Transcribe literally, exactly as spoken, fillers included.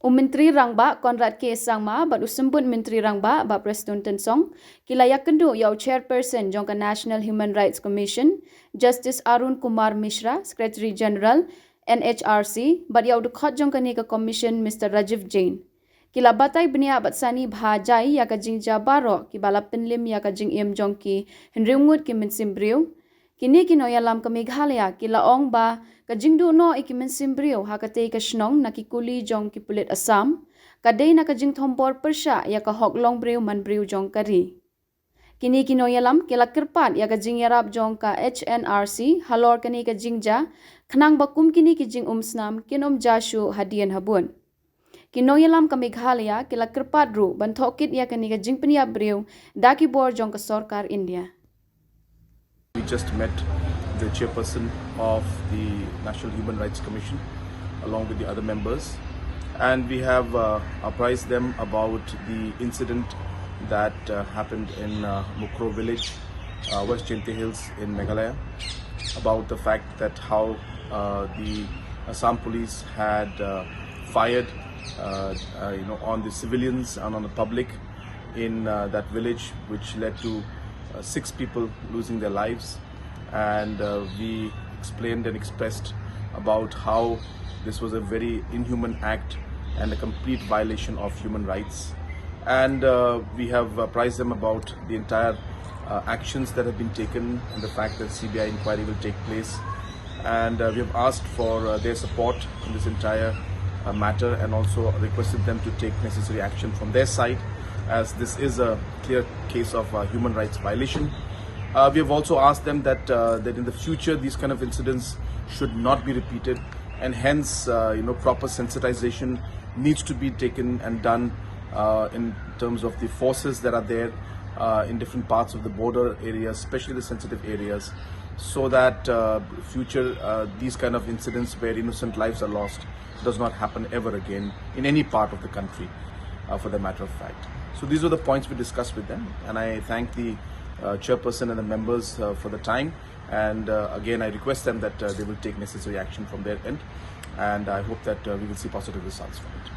U Myntri Rangbah Conrad K Sangma bad u Symbud Myntri Rangbah Bah Prestone Tynsong ki la ïakynduh ïa u Chairperson jong ka National Human Rights Commission, Justice Arun Kumar Mishra, Secretary General, N H R C, bad ïa u dkhot jong kane ka Commission, Mister Rajiv Jain. Ki la batai bniah bad sani bha jai ïa ka jingjia baroh kiba la pynlim ïa ka jingim jong ki hynriew ngut ki mynsiem briew. Kine ki nongïalam ka Meghalaya ki la ong ba ka jingduh noh ïa ki mynsiem briew ha katei ka shnong na ki kuli jong ki pulit Assam ka dei na ka jingthombor pyrshah ïa ka hok long briew man briew jong ka ri. Kine ki nongïalam ki la kyrpad ïa ka jingïarap jong ka H N R C halor kane ka jingjia, khnang ba kum kine ki jingumsnam kin ym jia shuh hadien habud. Ki nongïalam ka Meghalaya ki la kyrpad ruh ban thoh kit ïa kane ka jingpynïap briew da ki bor jong ka sorkar India. We just met the chairperson of the National Human Rights Commission along with the other members, and we have uh, apprised them about the incident that uh, happened in uh, Mukroh village, uh, West Jaintia Hills in Meghalaya, about the fact that how uh, the Assam police had uh, fired uh, uh, you know, on the civilians and on the public in uh, that village, which led to uh, six people losing their lives. And uh, we explained and expressed about how this was a very inhuman act and a complete violation of human rights. And uh, we have apprised them about the entire uh, actions that have been taken and the fact that C B I inquiry will take place. And uh, we have asked for uh, their support in this entire uh, matter and also requested them to take necessary action from their side, as this is a clear case of uh, human rights violation. Uh, we have also asked them that uh, that in the future these kind of incidents should not be repeated, and hence uh, you know, proper sensitization needs to be taken and done uh, in terms of the forces that are there uh, in different parts of the border areas, especially the sensitive areas, so that uh, future uh, these kind of incidents where innocent lives are lost does not happen ever again in any part of the country, uh, for the matter of fact. So these were the points we discussed with them, and I thank the uh, chairperson and the members uh, for the time. And uh, again, I request them that uh, they will take necessary action from their end, and I hope that uh, we will see positive results from it.